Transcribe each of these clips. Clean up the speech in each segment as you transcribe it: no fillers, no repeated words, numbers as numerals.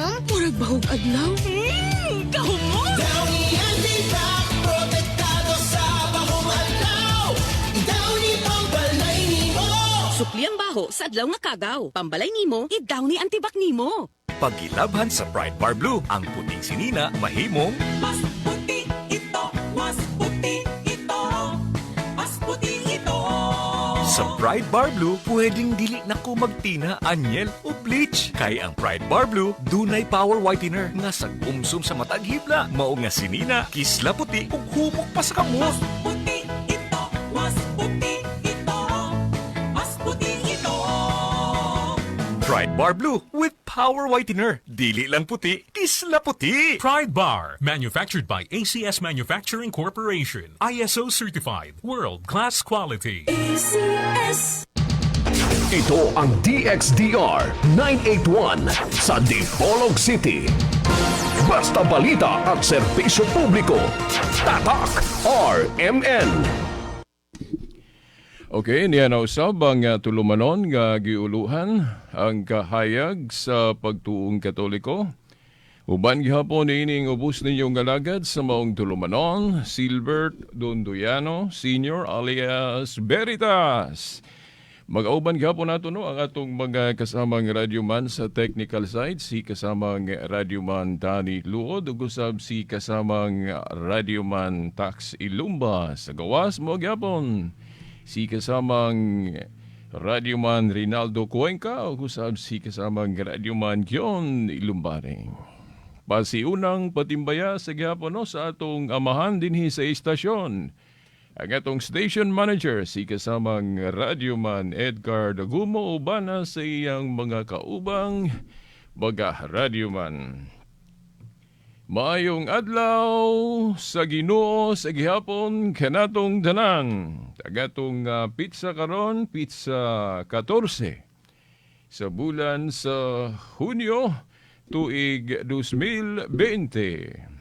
No? Murag bahog adlaw. Kahumot! Downy Antibac, protektado sa bahong adlaw. Downy pambalay nimo. Sukli ang baho sa adlaw nga kagaw. Pambalay nimo, i-Downy Antibac nimo. Pagilabhan sa Pride Bar Blue, ang puting sinina mahimong Mas puti ito, mas puti ito, mas puti ito. Sa Pride Bar Blue, pwedeng dili na ko magtina, anyel o bleach. Kay ang Pride Bar Blue, dunay power whitener nga sag-umsum sa matag hibla. Mao nga sinina, kisla puti ug humok pa sa kamot. Puti ito, mas puti ito, mas puti ito. Pride Bar Blue with power whitener. Dili lang puti, kisla puti. Pride Bar, manufactured by ACS Manufacturing Corporation. ISO certified, world class quality. ACS. Ito ang DXDR 981 sa Dipolog City. Basta balita at serbisyo publiko. Tatak RMN. Okay, niya na usab ang tulumanon nga giuluhan ang kahayag sa pagtuong Katoliko. Uban gihapon ining ubos ninyong galagad sa maong tulumanon, Silbert Dondoyano Senior alias Veritas. Mag-auban gihapon nato, no, ang atong mga kasamang radyoman sa technical side, si kasamang radyoman Danny Luod ug usab si kasamang radyoman Tax Ilumba. Sa gawas mo gihapon si kasamang radyoman Rinaldo Cuenca ug usab si kasamang radyoman Gion Ilumbare. Pasiunang patimbaya sa gihapon, no, sa atong amahan dinhi sa istasyon. Ang atong station manager, si kasamang radyoman Edgar Dagumo, ubana sa iyang mga kaubang mga radyoman. Maayong adlaw sa Ginoo sa gihapon kanatong tanan. Tagatong petsa karon, petsa 14 sa bulan sa Hunyo, tuig 2020.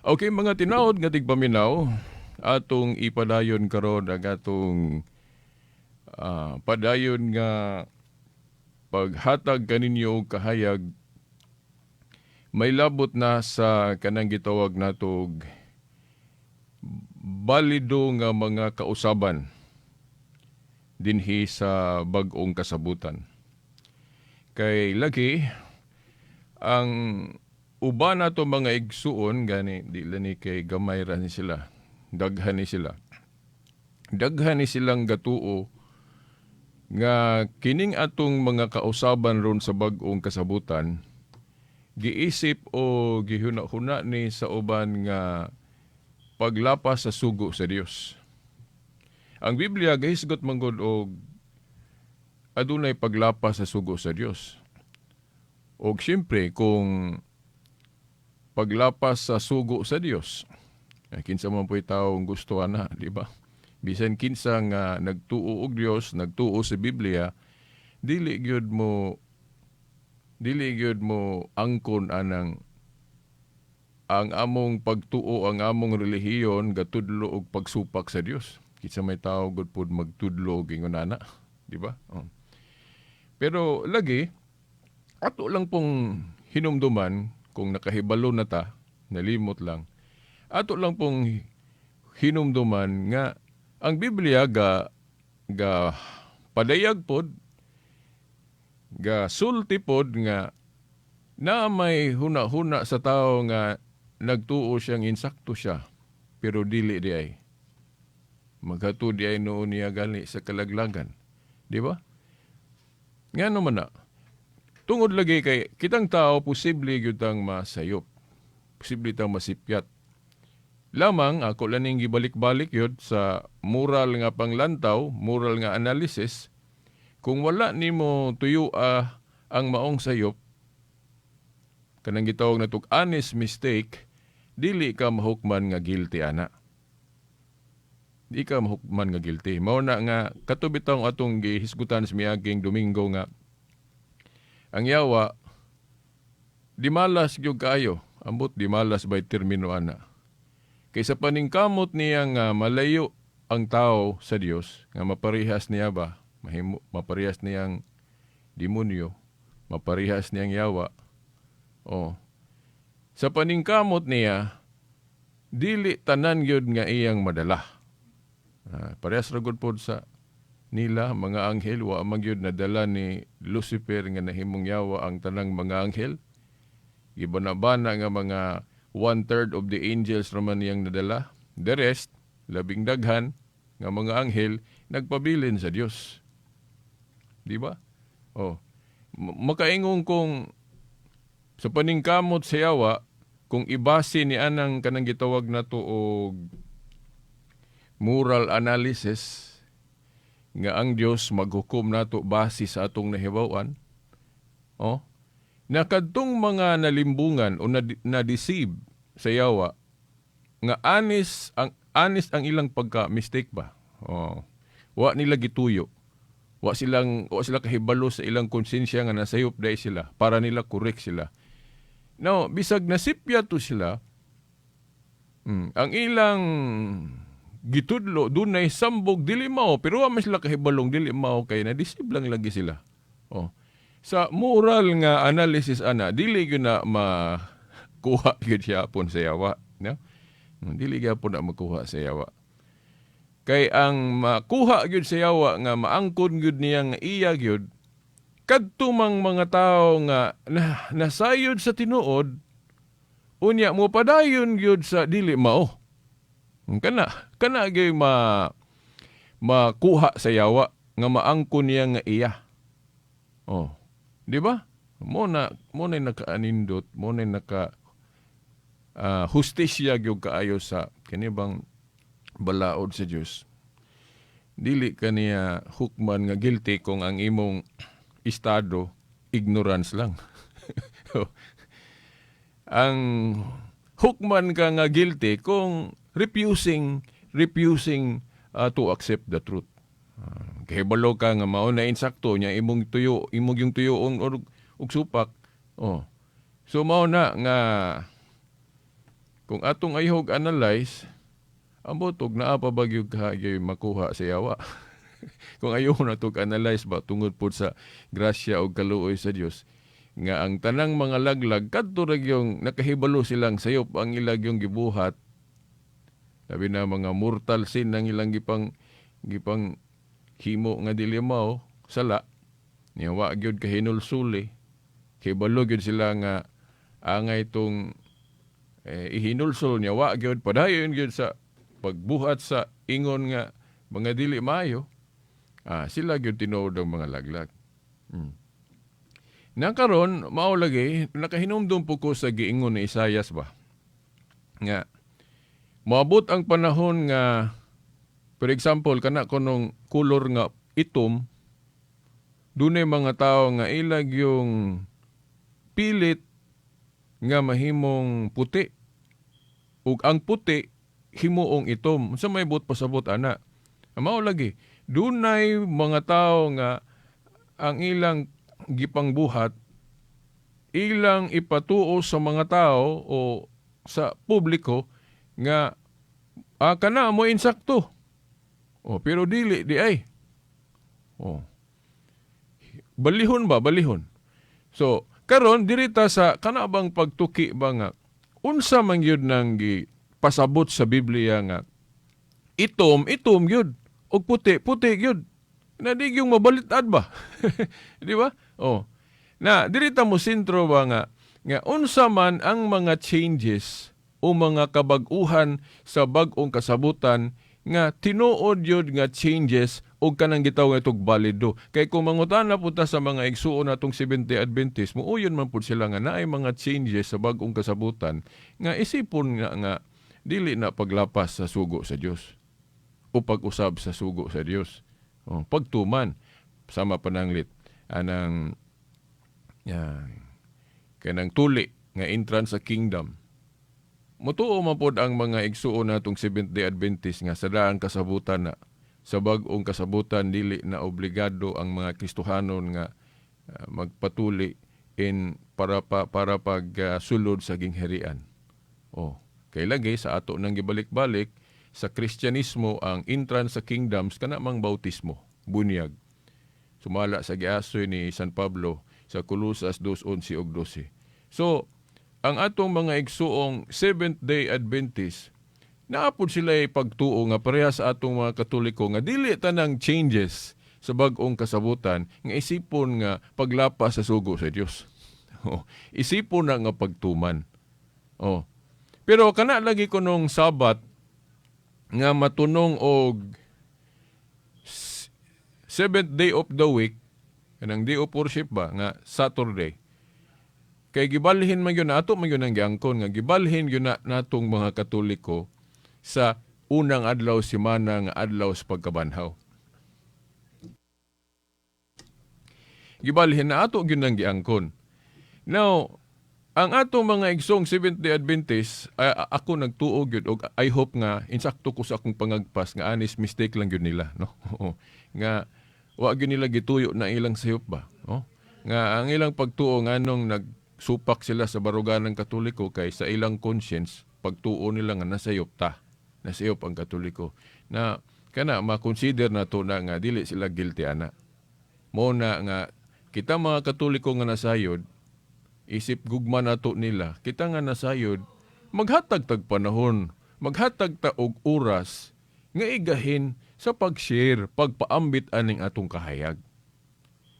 Okay, mga tinawod nga tigpaminaw, atong ipadayon karon ang atong padayon nga paghatag kaninyo og kahayag may labot na sa kanang gitawag natog balido nga mga kausaban dinhi sa bag-ong kasabutan. Kay lagi ang uban nato mga igsuon gani, di lang ni kay gamay ra ni sila. Daghan ni sila. Daghan ni silang gatuo nga kining atong mga kausaban ron sa bag-ong kasabutan, giisip o gihuna-huna ni sa uban nga paglapas sa sugo sa Dios. Ang Biblia gahisgot manggod og adunay paglapas sa sugo sa Dios. Og siyempre kung paglapas sa sugo sa Dios, kinsa man po'y taong gusto ana, di ba? Bisan kinsa nga nagtuo og Dios, nagtuo sa Biblia, dili gyud mo angkon anang ang among pagtuo, ang among relihiyon gatudlo og pagsupak sa Dios. Kinsa may tao gud pod magtudlo og ingon ana, di ba? Oh. Pero lagi ato lang pong hinumduman, kung nakahibalo na ta, nalimot lang. Ato lang pong hinumduman nga ang Biblia ga padayag pod, ga sulti pod nga na may huna-huna sa tao nga nagtuo siyang insakto siya, pero dili di ay maghatud di ay noon niya gali sa kalaglagan, di ba? Ngano man na? Tungod lagi kay kitang tao, posible gyud tang masayop, posible tang masipyat. Lamang ako lang ning gibalik-balik yun sa moral nga panglantaw, moral nga analysis. Kung wala nimo tuyo ang maong sayop, kanang gitawag natog honest mistake, dili ka mahukman nga guilty ana. Di ka mahukman nga guilty. Mao na nga kato bitawng atong gihisgutan sa miaging Domingo nga ang yawa di malas gyud kaayo. Ambot di malas by termino ana. Kaysa paningkamot niya nga malayo ang tao sa Dios, nga maparehas niya ba, mahimo maparehas niyang demonyo, maparihas niyang yawa. Oh. Sa paningkamot niya, dili tanan gyud nga iyang madala. Parehas ra gud pod sa nila mga anghel, wa man gyud nadala ni Lucifer nga nahimong yawa ang tanang mga anghel. Gibana-bana nga mga 1/3 of the angels raman niyang nadala. The rest, labing daghan nga mga anghel nagpabilin sa Dios. Di ba? Oh. Makaingon kung sa paningkamot sa yawa, kung ibase ni anang kanang gitawag nato og moral analysis nga ang Dios maghukom nato base sa atong nahibaw-an, oh, na kadtong mga nalimbungan o na-deceive sa yawa nga anis ang ilang pagka mistake ba. Oh, wa nila gituyo, wa sila kahibalo sa ilang konsensya nga nasayop dai sila, para nila correct sila. Now, bisag nasipya to sila, ang ilang gitudlo dunay sambog dili mao, pero wa man sila kahibalong dili mao kay na-deceive lang lagi sila. Oh. Sa moral nga analysis ana, dili gyud na makuha gyud siya pon sa yawa, no? Dili gyapon na makuha sa yawa. Kay ang makuha gyud sa yawa nga maangkon gyud niya nga iya gyud kadto mang mga tawo nga nasayod sa tinuod, unya mo padayon gyud sa dili mao. Kana kana gyud makuha sa yawa nga maangkon niya nga iya. Oh, di ba? Mo na nakaanindot, mo na naka hustisya gyud kaayo sa kini bang balaod sa Dios. Dili kaniya hukman nga guilty kung ang imong estado ignorance lang. Ang hukman ka nga guilty kung refusing refusing to accept the truth. Kahibalo ka nga mao na insakto nya imong tuyo, imong yung tuyoon og supak. Oh. So mao na nga kung atong ayhog analyze, ambot og naa pa ba gyud ka gyud makuha sa yawa. Kung ayaw na tog analyze ba, tungod pod sa grasya og kaluoy sa Dios nga ang tanang mga laglag kadto ra gyung nakahibalo silang sayop ang ilag yung gibuhat, labi na mga mortal sin ang ilang gipang gipang himo nga dili mao sala niya, wa gyud kahinulsuli, kahibalo gyud sila nga angay tong ihinulsol niya, wa gyud padayon gyud sa pagbuhat sa ingon nga mga dili maayo, sila gyud tinuod ang mga laglag. Na karon mao lagi nakahinumdum po ko sa giingon ni Isayas ba nga moabot ang panahon nga, for example, kana kunong kulor nga itom, dunay mga tao nga ilag yung pilit nga mahimong puti ug ang puti himuong itom. Unsa may buot pasabot ana? Mao lagi dunay mga tao nga ang ilang gipangbuhat, ilang ipatuo sa mga tao o sa publiko nga kana mo insakto. Oh, pero dili di ay. Oh. Balihon ba, balihon. So, karon dirita sa kana bang pagtuki ba nga unsa man gyud nang gi pasabot sa Biblia nga itom, itom gyud ug puti, puti gyud. Na di yung mabalit-ad ba? Di ba? Oh. Na dirita mo sentro ba nga nga unsa man ang mga changes o mga kabag-uhan sa bag-ong kasabutan nga tinuod yun nga changes o kanang gitawag itong balido. Kay kung mangutana po ta sa mga igsuon natong Seventh-day Adventist, muuyon man pud sila nga naay mga changes sa bag-ong kasabutan nga isipon nga nga dili na paglapas sa sugo sa Dios o pag-usab sa sugo sa Dios. O, pagtuman sama pananglit anang yan, kanang tuli nga entrance sa kingdom. Mutuo man pod ang mga igsuon natong Seventh-day Adventist nga sa daang kasabutan na sa bag-ong kasabutan dili na obligado ang mga Kristohanon nga magpatuli in para pag sulod sa gingharian. Oh, kay lagi sa ato nang gibalik-balik sa Kristyanismo, ang entrance sa kingdoms kana mang bautismo, bunyag. Sumala sa giasoy ni San Pablo sa Colosas 2:11 ug 12. So, ang atong mga igsuong Seventh Day Adventist, naapod sila pagtuo nga pareha sa atong mga Katoliko nga dili tanang changes sa bag-ong kasabutan nga isipon nga paglapas sa sugo sa Dios. Oh, isipon na nga pagtuman. Oh. Pero kana lagi ko nung Sabat nga matunong og seventh day of the week, kanang day of worship ba nga Saturday. Kay gibalhin man gyud na ato man gyud ang giangkon nga gibalhin gyud na natong mga Katoliko sa unang adlaw semana nga adlaw sa pagkabanhaw. Gibalhin na ato gyud ang giangkon. Now, ang atong mga igsoong Seventh-day Adventist, ako nagtuo gyud og I hope nga insakto ko sa akong pangagpas nga honest mistake lang gyud nila, no? Nga wa gyud nila gituyo na ilang sayop ba, no? Nga ang ilang pagtuo nganong nagsupak sila sa baruganan Katoliko kay sa ilang conscience pagtuo nila nga nasayop ta. Nasayop ang Katoliko. Na kana ma-consider na to na nga dili sila guilty ana. Mo na nga kita mga Katoliko nga nasayod, isip gugma nato nila, kita nga nasayod, maghatag tag panahon, maghatag ta og oras nga igahin sa pag-share, pagpaambit aning atong kahayag.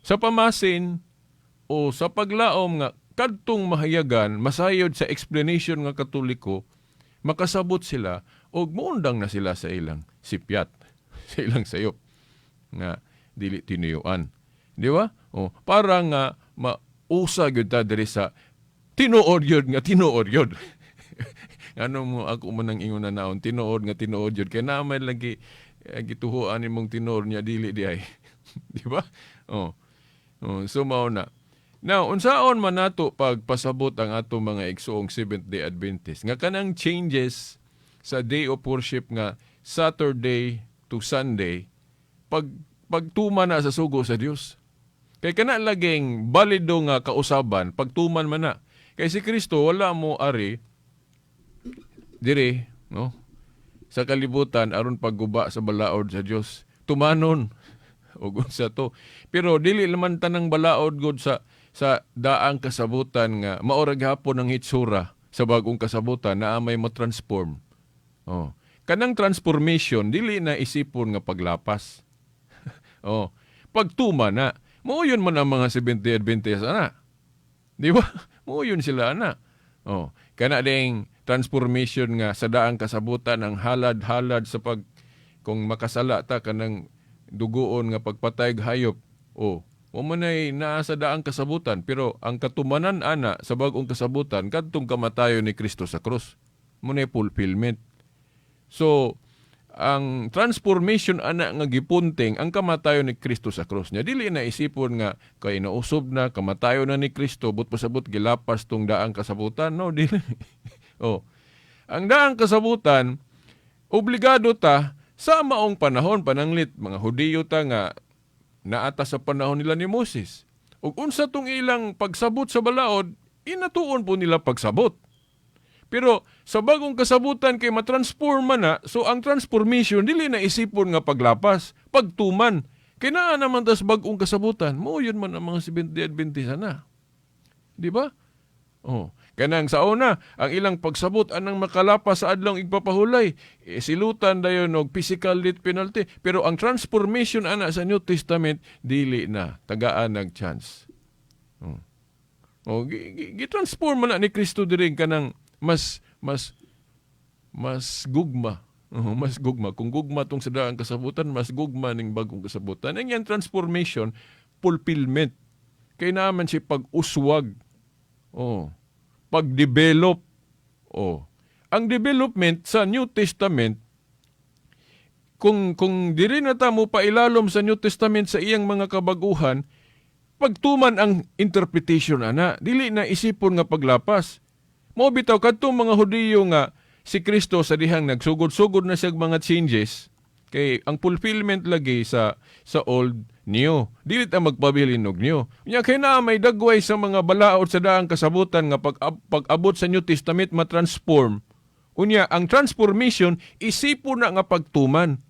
Sa pamasin o sa paglaom nga kadtong mahayagan, masayod sa explanation nga Katoliko, makasabot sila og muundang na sila sa ilang sipyat, sa ilang sayop nga dili tinuyuan. Di ba? O, para nga mausa gyud ta diri sa tinuod gyud nga tinuod gyud. Ano mo ako man ang ingon na naon, tinuod nga tinuod gyud kay naa man lagi gituhuan nimong tinuod niya dili di ay. Di ba? Oh. Oh, so mao na. Now, unsaon man nato pagpasabot ang atong mga igsuong Seventh Day Adventist nga kanang changes sa day of worship nga Saturday to Sunday, pagtuma na sa sugo sa Dios. Kay kana laging balido nga kausaban, pagtuman man na. Kay si Kristo wala mo ari dire, no? Sa kalibutan aron pagguba sa balaod sa Dios. Tumanon og unsa to. Pero dili naman tanang balaod gud sa daang kasabutan nga maora gihapon ang hitsura sa bagong kasabutan na may mo-transform. Oh. Kanang transformation dili na isipon nga paglapas. Oh. Pagtuma na. Mao yun man ang mga Seventh-day Adventist ana. Di ba? Mao yun sila ana. Oh. Kana ding transformation nga sa daang kasabutan ang halad-halad sa pag kung makasala ta kanang dugoon nga pagpatay og hayop. Oh, mo man ay naa sa daang kasabutan, pero ang katumanan ana sa bag-ong kasabutan kadtong kamatayon ni Kristo sa krus. Mo na fulfillment. So, ang transformation ana nga gipunting ang kamatayon ni Kristo sa krus niya. Dili na isipon nga kay nausob na kamatayon na ni Kristo, but pasabot gilapas tong daang kasabutan. No, dili. Oh. Ang daang kasabutan, obligado ta sa maong panahon, pananglit mga Hudiyo ta nga naata sa panahon nila ni Moses. Ug unsa tong ilang pagsabot sa balaod, inatuon po nila pagsabot. Pero sa bagong kasabutan kay matransform man na, so ang transformation dili na isipon nga paglapas, pagtuman. Kay naa naman tas bagong kasabutan, mo yun man ang mga Seventh-day Adventist na. Di ba? Oh. Kanang sa una, ang ilang pagsabot anang makalapas sa adlong igpapahulay, silutan dayon og physical death penalty. Pero ang transformation ana sa New Testament dili na tagaan nag chance. Oh. Oh, gi-transform man na ni Kristo diri kanang mas mas mas gugma. Oh, mas gugma. Kung gugma tong sa daang kasabutan, mas gugma ning bagong kasabutan. Ang yan transformation, fulfillment. Kay naman si pag-uswag. Oh. Pag-develop. Oh. Ang development sa New Testament, kung diri na ta mo pailalom sa New Testament sa iyang mga kabaguhan, pagtuman ang interpretation ana, dili na isipon nga paglapas. Mo bitaw kadtong mga Hudiyo nga si Kristo sa dihang nagsugod-sugod na siya mga changes, kay ang fulfillment lagi sa old new. Dili ta magpabilin og new. Nya kay naa may dagway sa mga balaod sa daang kasabutan nga pag-abot sa New Testament matransform. Unya ang transformation isipon na nga pagtuman.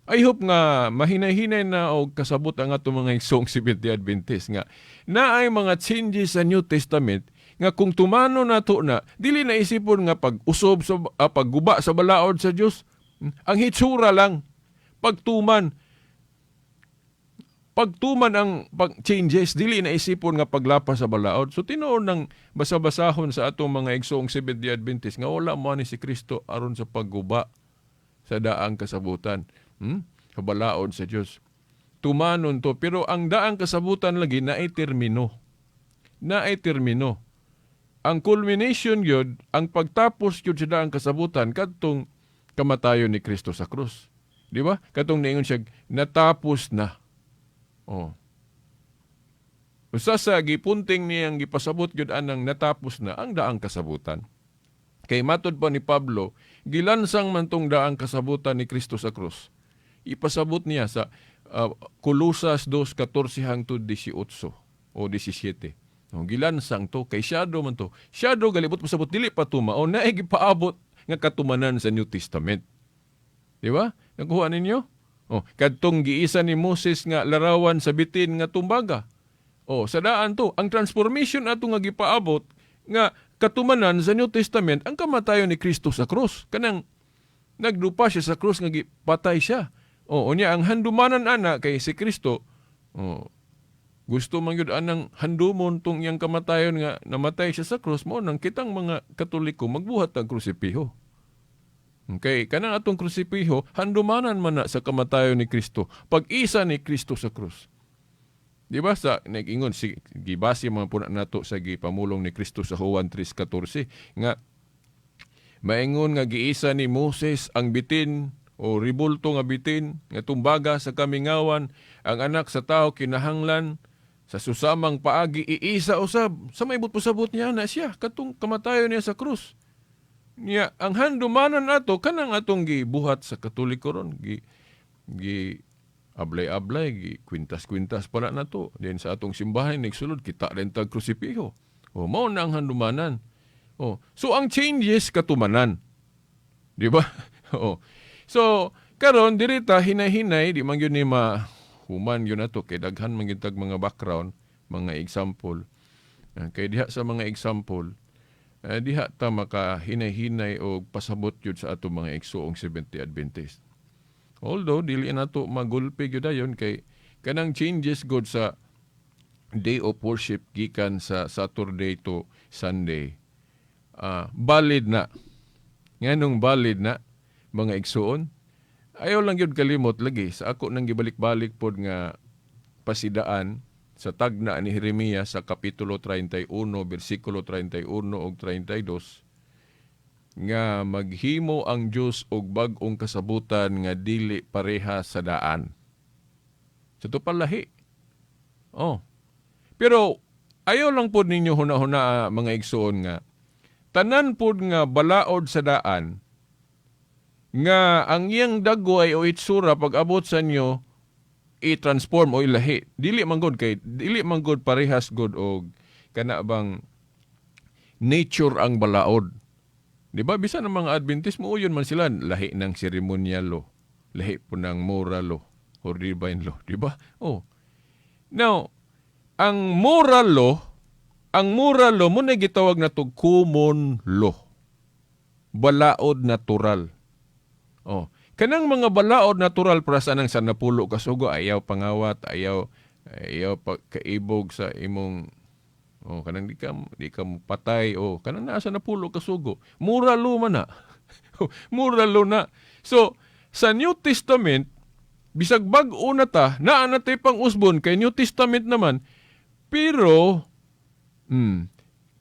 I hope nga mahinay-hinay na og kasabot ang atong mga igsoong Seventh-day Adventist nga naay mga changes sa New Testament nga kung tumano nato na, dili na isipon nga pag-usob sa pagguba sa balaod sa Dios. Ang hitsura lang pagtuman, pagtuman ang pag changes, dili na isipon nga paglapas sa balaod. So tinuod nang basa-basahon sa atong mga igsoong Seventh-day Adventist nga wala mo ni si Kristo aron sa pagguba sa daang kasabutan. Sa balaod sa Dios. Tumanon to, pero ang daang kasabutan lagi naay termino. Naay termino. Ang culmination gyud, ang pagtapos gyud sa daang kasabutan kadtong kamatayon ni Kristo sa krus. Di ba? Katong niingon siya, natapos na. Oh. Usa sa gipunting niyang gipasabot gyud anang natapos na ang daang kasabutan. Kay matod pa ni Pablo, gilansang man tong daang kasabutan ni Kristo sa krus. Ipasabot niya sa Kolosas 2:14 hangtod 18 o 17. Oh, gilansang to kay shadow man to. Shadow galibot pasabot dili pa tumao naay gipaabot nga katumanan sa New Testament. Di ba? Nakuha ninyo? Oh, kadtong giisa ni Moses nga larawan sa bitin nga tumbaga. Oh, sa daan to, ang transformation ato nga gipaabot nga katumanan sa New Testament ang kamatayon ni Kristo sa krus. Kanang nagdupa siya sa krus nga gipatay siya. Oh, unya ang handumanan ana kay si Kristo. Oh, gusto man gyud anang handumon tong iyang kamatayon nga namatay siya sa krus, mo nang kitang mga Katoliko magbuhat ang krusipiho. Okay, kanang atong krusipiho, handumanan man na sa kamatayon ni Kristo, pag-isa ni Kristo sa krus. Di ba sa nag-ingon si gibase mga puna nato sa gipamulong ni Kristo sa Juan 3:14 nga maingon nga giisa ni Moses ang bitin o ribulto nga bitin nga tumbaga sa kamingawan, ang anak sa tao kinahanglan sa susamang paagi iisa usab sa may pasabot niya na siya katong kamatayon niya sa krus. Niya ang handumanan ato kanang atong gibuhat sa Katoliko ron, gi gi ablay-ablay, gi kwintas-kwintas pala nato. Then sa atong simbahan nagsulod kita rin tag krusipiho. O mao na ang handumanan. O so ang changes katumanan. Di ba? O. So karon dirita hinay-hinay di man gyud ni ma human gyud nato kay daghan man gyud tag mga background, mga example. Kay diha sa mga example, diha ta maka hinay-hinay og pasabot gyud sa atong mga igsoong Seventh-day Adventist. Although dili nato magulpi gyud dayon kay kanang changes god sa day of worship gikan sa Saturday to Sunday, valid na. Nganong valid na mga igsoon? Ayaw lang gyud kalimot lagi sa ako nang gibalik-balik pod nga pasidaan sa tagna ni Jeremias sa kapitulo 31 bersikulo 31 ug 32 nga maghimo ang Dios og bag-ong kasabutan nga dili pareha sa daan. Sa to palahi. Oh. Pero ayaw lang pod ninyo huna-huna mga igsoon nga tanan pod nga balaod sa daan nga ang iyang dagway o itsura pag abot sa inyo i-transform o ilahi. Dili man gud kay dili man gud parehas gud og kana bang nature ang balaod. Di ba? Bisan ang mga Adventist mo yun man sila lahi ng ceremonial law, lahi po ng moral law or divine law, di ba? Oh. Now, ang moral law mo na gitawag na to common law. Balaod natural. Oh. Kanang mga balaod natural para sa nang sa napulo ka sugo, ayaw pangawat, ayaw ayaw pagkaibog sa imong, oh, kanang di ka patay, oh, kanang naa sa napulo ka sugo. Moral law man na. Moral law na. So, sa New Testament, bisag bag-o na ta, naa na tay pang usbon kay New Testament naman, pero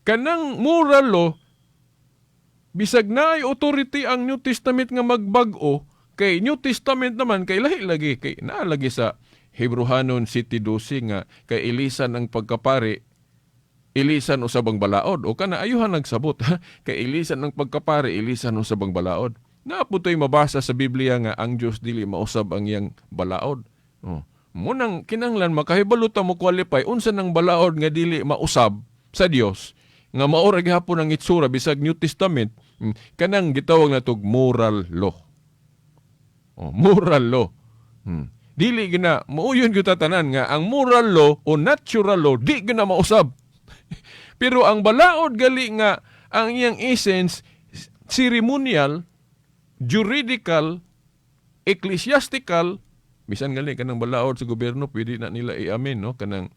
kanang moral law, bisag naay authority ang New Testament nga magbag-o, kay New Testament naman kay lahi lagi kay naa lagi sa Hebrehanon 7:12 nga kay ilisan ang pagkapari, ilisan usab ang balaod, o kana ayuhan nagsabot kay ilisan ang pagkapari, ilisan usab ang balaod. Naa po to'y mabasa sa Biblia nga ang Dios dili mausab ang iyang balaod. Oh. Munang kinahanglan makahibalo ta mo qualify unsa nang balaod nga dili mausab sa Dios nga mao ra gihapon ang itsura bisag New Testament, kanang gitawag natog moral law. Oh, moral law. Dili gina mauyon gyud tanan nga ang moral law o natural law di gina mausab. Pero ang balaod gali nga ang iyang essence ceremonial, juridical, ecclesiastical, bisan gali kanang balaod sa gobyerno pwede na nila i-amen, no, kanang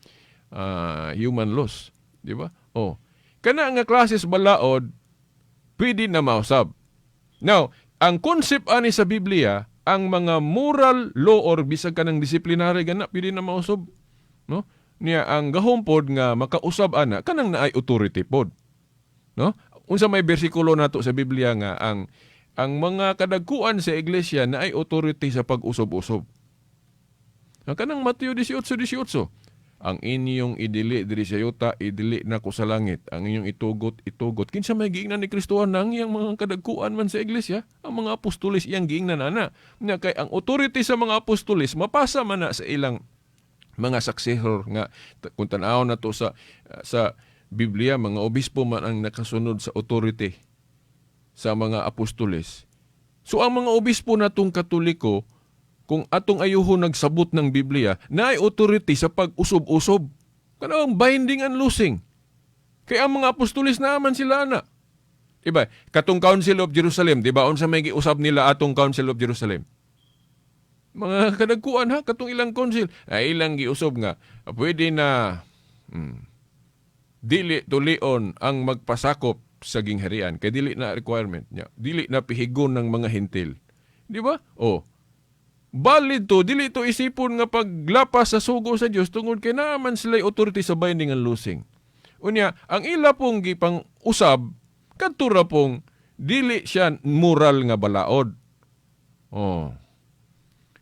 human laws, di ba? Oh. Kana nga klases balaod pwede na mausab. Now, ang concept ani sa Biblia, ang mga moral law or bisag kanang disciplinary gana pwede na mausab, no? Niya ang gahom pod nga makausab ana kanang naay authority pod. No? Unsa may bersikulo nato sa Biblia nga ang mga kadagkuan sa iglesia naay authority sa pag-usob-usob? Ang kanang Mateo 18:18. Ang inyong idili diri sa yuta, idili nako sa langit. Ang inyong itugot, itugot. Kinsa may giingnan ni Kristo nang iyang mga kadagkuan man sa iglesia? Ang mga apostoles iyang giingnan ana. Nya kay ang authority sa mga apostoles mapasa man na sa ilang mga successor nga kung tan-awon nato sa Biblia, mga obispo man ang nakasunod sa authority sa mga apostoles. So ang mga obispo natong Katoliko, kung atong ayuho nagsabot ng Biblia, naay authority sa pag-usob-usob. Kanang binding and loosing. Kaya ang mga apostoles naaman sila ana. Diba? Katong Council of Jerusalem, diba? Unsa may giusab nila atong Council of Jerusalem? Mga kadagkuan ha, katong ilang council, ay ilang giusob nga, pwede na dili tulion ang magpasakop sa gingharian kay dili na requirement niya. Dili na pihigon ng mga Hentil. Di ba? Oh. Valid to, dili to isipon nga paglapas sa sugo sa Dios tungod kay naaman sila authority sa binding and loosing. Unya, ang ila pong gipang usab kadto ra pong dili siya moral nga balaod. Oh.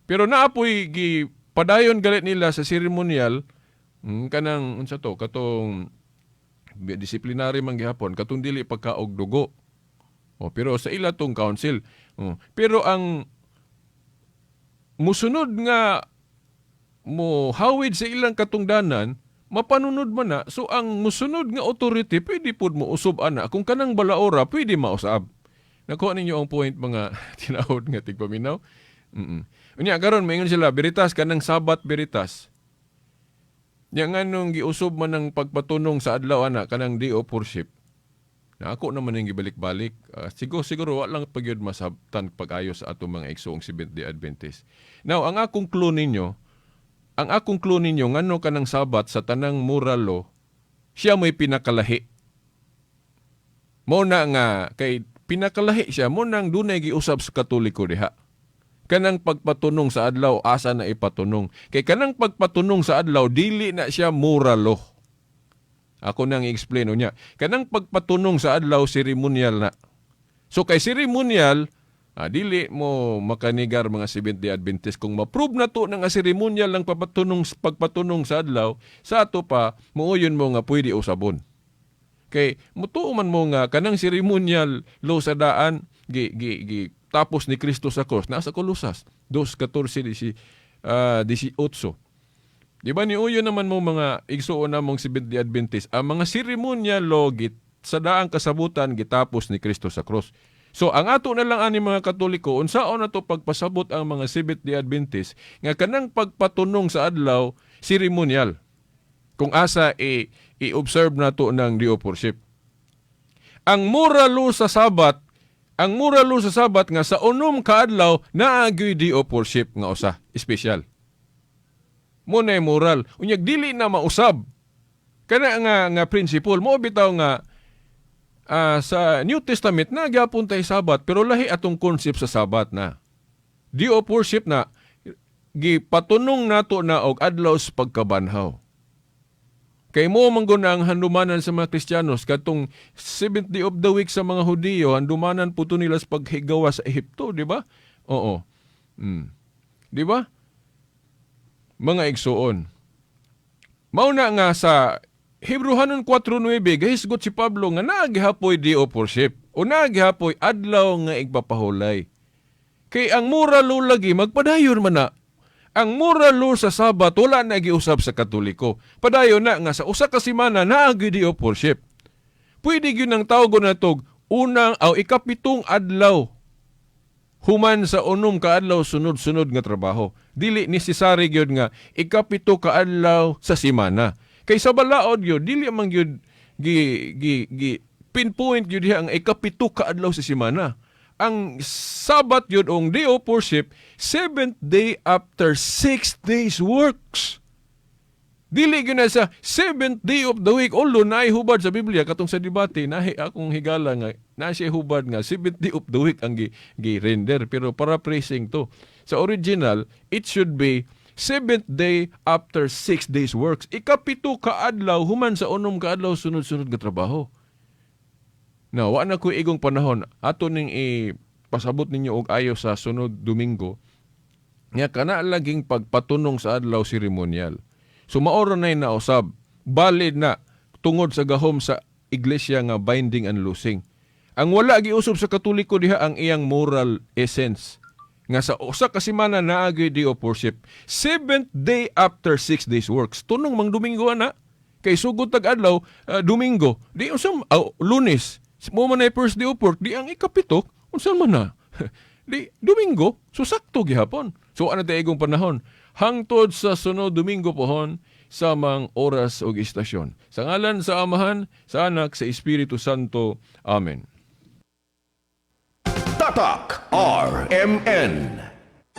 Pero naapoy gi padayon galit nila sa ceremonial, kanang unsa to, katong disciplinary man gihapon, katong dili pagkaog dugo. Oh, pero sa ila tong council. Oh, pero ang musunod nga mo hawid sa ilang katungdanan, mapanunod man na. So ang musunod nga authority pwede pud mo usob ana kung kanang balaora pwede mausab. Nakuha ninyo ang point, mga tinawod nga tigpaminaw? Unya karon maingon sila Veritas, kanang Sabat Veritas. Nya nganong giusob man ang pagpatunong sa adlaw ana, kanang day of worship? Na ako naman ang gibalik-balik. Siguro siguro wa lang pagyud masabtan pag-ayo sa atong mga igsoong Seventh Day Adventist. Now, ang akong clue ninyo ngano kanang Sabat sa tanang moral law siya may pinakalahi. Mo na nga kay pinakalahi siya, mo nang dunay giusab sa Katoliko diha. Kanang pagpatunong sa adlaw, asa na ipatunong? Kay kanang pagpatunong sa adlaw dili na siya moral law. Ako nang i-explain niya. Kanang pagpatunong sa adlaw ceremonial na. So kay ceremonial, dili mo makanigar mga Seventh Day Adventist kung ma-prove na to nga ceremonial lang pagpatunong sa adlaw, sa ato pa muuyon mo nga pwede usabon. Kay mutuo man mo nga kanang ceremonial law sa daan gi, gi, gi tapos ni Kristo sa cross, nasa Kolosas 2:14 18. Di ba niuyon naman mo, mga igsuon namong Seventh Day Adventist, ang mga seremonial law git sa daang kasabutan gitapos ni Kristo sa cross. So ang ato na lang ani mga Katoliko, unsaon na to pagpasabot ang mga Seventh Day Adventist nga kanang pagpatunong sa adlaw ceremonial? Kung asa i-observe nato ng day of worship. Ang moral law sa Sabat, ang moral law sa Sabat nga sa 6 ka adlaw naa gyoy day of worship nga usa, espesyal. Mo na moral. Unyag dili na mausab. Kana nga nga principle mo bitaw nga sa New Testament na gyapon tay Sabat, pero lahi atong concept sa Sabat na. Day of worship na gipatunong nato na og adlaw sa pagkabanhaw. Kay mo man gud na ang handumanan sa mga Kristiyanos katong seventh day of the week sa mga Hudiyo, handumanan po to nila sa paghigawa sa Ehipto, di ba? Oo. Di ba? Mga igsuon. Mao na nga sa Hebreohanon 4:9 gahisgot si Pablo nga naa gihapoy day of worship o naa gihapoy adlaw nga igpapahulay. Kay ang moral law lagi magpadayon man na. Ang moral law sa Sabat wala na giusab sa Katoliko. Padayon na nga sa usa ka semana naa gyud day of worship. Pwede gyud nang tawgon natog unang aw ikapitong adlaw. Human sa 6 ka adlaw sunod-sunod nga trabaho. Dili necessary gyud nga ikapito ka adlaw sa semana. Kay sa balaod gyud dili man gyud gi gi gi pinpoint gyud diha ang ikapito ka adlaw sa semana. Ang Sabat gyud ong day of worship, seventh day after 6 days works. Dili gyud na sa seventh day of the week. Although naay hubad sa Biblia katong sa debate, nahi akong higala nga na siya hubad nga seventh day of the week ang gi render, pero paraphrasing to. Sa original, it should be seventh day after 6 days works. Ikapito ka adlaw human sa 6 ka adlaw sunod-sunod nga trabaho. Now, wa na ko igong panahon. Ato ning ipasabot ninyo og ayo sa sunod Domingo. Nga kana laging pagpatunong sa adlaw seremonial. So maoro na nausab. Valid na tungod sa gahom sa iglesia nga binding and loosing. Ang wala giusob sa Katoliko diha ang iyang moral essence. Nga sa usa ka semana naa gyud day of worship. Seventh day after 6 days works. Tunong mang Domingo ana. Kay sugod tag adlaw Domingo. Di unsa Lunes. Mo man ay first day of work, di ang ikapito, unsa man na? Di Domingo, so sakto gihapon. So ano tayo igong panahon? Hangtod sa sunod Domingo pohon sa mang oras ug istasyon. Sa ngalan sa Amahan, sa Anak, sa Espiritu Santo. Amen. Tatak RMN.